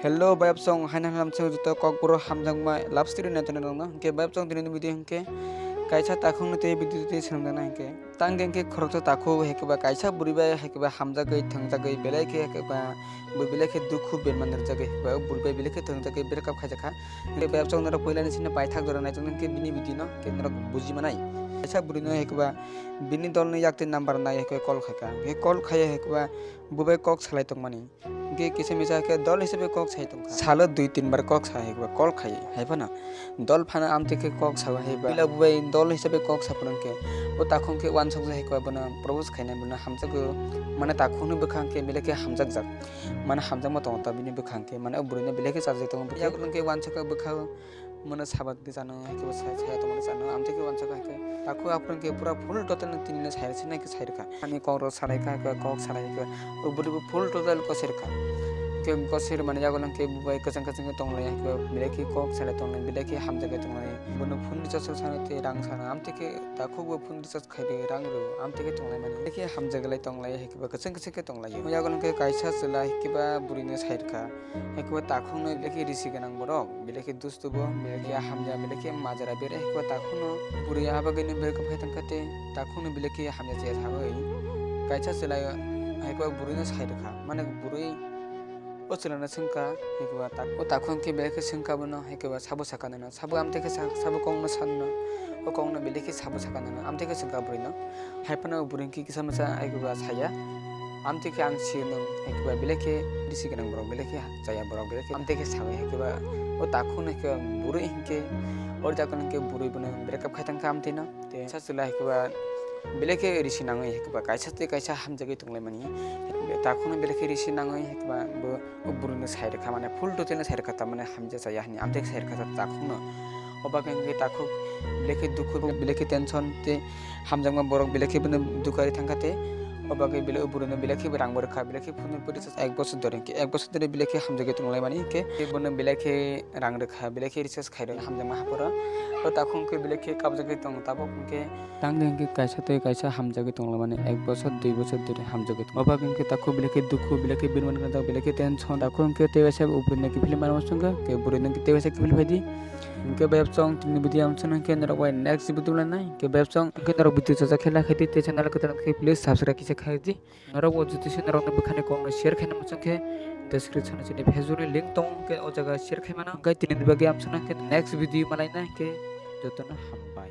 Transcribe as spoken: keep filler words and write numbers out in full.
Hello, bayapsong, haino halam song joto kokborok hamjakma love story naitona rokno. Hwnkhe bayapsong tini video hwnkhe kaisa takhukno tei video tei swnamjaknai hwnkhe. Tangde hwnkhe khoroksa takhuk hwnkhe ba kaisa bwrwi bai hwnkhe ba hamjagwi thangjagwi belai khe hwnkhe ba bo belai khe dukhu berma nirjagwi hwnkhe ba o bwrwi bai belai khe thangjagwi breakup khaijakha. Hwnkhe bayapsong norok puilani sini paithak jora naitoknai hwnkhe bini video no hwnkhe norok buji manai. Kaisa bwrwino hwnkhe ba bini dolni yakti number nai hwnkhe call khaikha. Hwnkhe call khaiya hwnkhe ba bo bai kok salai tongmani. Hwnkhe kisa misa khe dol hisabe kok sai tongkha. Salo dui tin bar kok sa hai ba call khai, hai phano dol phano amtwi khe kok sao hai ba. Pila bo bai dol hisabe kok sa phano hwnkhe o takhuk khe uansukjak hai ba bono propose khainai, bono hamjakgo. Mane takhukni bwkha hwnkhe belai khe hamjakjak. Mane hamjakma tongo ta bini bwkha hwnkhe, mane o bwrwino belai khe chajak tongo. Yagulo hwnkhe uansukha bwkha. Mano sabat di chano, hai khe bo sai, saya tongmani chano, amtwi khe uansukha hai khe. Takhuk aphuru khe pura full total no tini no sai rwkha, sai rwkha. Ani kok rok salai kha, kok salai kha. O bwrwi bo full total kosir kha. Khe kosir mani yagulo khe bo bai kwchang kwchang khe tonglai, hai khe belai khe kok salai tonglai, belai khe hamjagwi tonglai. Bono phone recharge rok sanai tei rang sana, amtwi khe takhuk bo phone recharge khai di rang rw, amtwi khe tonglai mani. Belai khe hamjaglai tonglai, hai khe bo kwchang kwchang khe tonglai. Yagulo khe kaisa chwla, hai khe ba bwrwi no sai rwkha. Hai khe bo takhuk no belai khe risi gwnang borok, belai khe dus tubo, belai khe hamya, belai khe majra bere, hai khe bo takhukno bwrwi ah bagwino breakup khai tongkha tei takhukno belai khe hamya chaya sagwi kaisa chwlaio hai khe bo bwrwino sai rwkha. Mane bwrwi o chwlaino swngkha, hai khe bo tak-, o takhuk hwnkhe belai khe swngkha bono, hai khe bo sabo sakha nono, sabo amtwi khe sa-, sabo kokno sanno, o kokno belai khe sabo sakha nono, amtwi khe swngkha bwrwino. Hai phano bwrwi hwnkhe kisa masa hai khe bo saya. Amtwi khe ang sir nung, hai khe ba belai khe risi gwnang borok, belai khe chaya borok, belai khe amtwi khe sawi, hai khe ba o takhuk no hai khe ba bwrwi hinkhe, o takhuk no hinkhe bwrwi bono breakup khai tongkha amtwi no. Tei sa chwla hai khe ba belai khe risi nangwi, hai khe ba kaisa tei kaisa hamjagwi tonglaimani. Takhuk no belai khe risi nangwi, hai khe ba bo o bwrwi no sai rwkha, mane full total no sai rwkha, tamani hamya chaya hinwi amtwi khe sai rwkha takhuk no. O bagwi hinkhe takhuk belai khe dukhu, belai khe tension tei hamjakma borok belai khe bono dukari thangkha tei o bagwi belai o bwrwino belai khe rang bo rwkha, belai khe phone recharge ek bosor dhori, ek bosor dhori belai khe hamjagwi tonglaimani hinkhe bono belai khe rang rwkha, belai khe recharge khairok hamjakma haphoro. O takhuk hinkhe belai khe kabjagwi tongo tabuk hinkhe tangde hinkhe kaisa tei kaisa hamjagwi tonglaimani ek bosor dui bosor dhori hamjagwi tongo. O bagwi hinkhe takhuk belai khe dukhu, belai khe birman gwnajak, belai khe tension, takhuk hinkhe tei waisa o bwrwino kiphilwi manwi swngkha, hinkhe bwrwino tei waisa kiphilwi phaidi. Hinkhe bayapsong tini video amsano hinkhe norok bai next video lanai. Hinkhe bayapsong hinkhe norok video chajak khe like khaidi tei channel kwtal khe please subscribe kisa khaidi. Norok bo jotoni se norokni bwkhani kokno share khaina muchung khe description o chini Facebook ni link tong khe o jaga share khai mano. Hinkhe tini bagwi amsano hinkhe next video malaina hinkhe jotono hambai.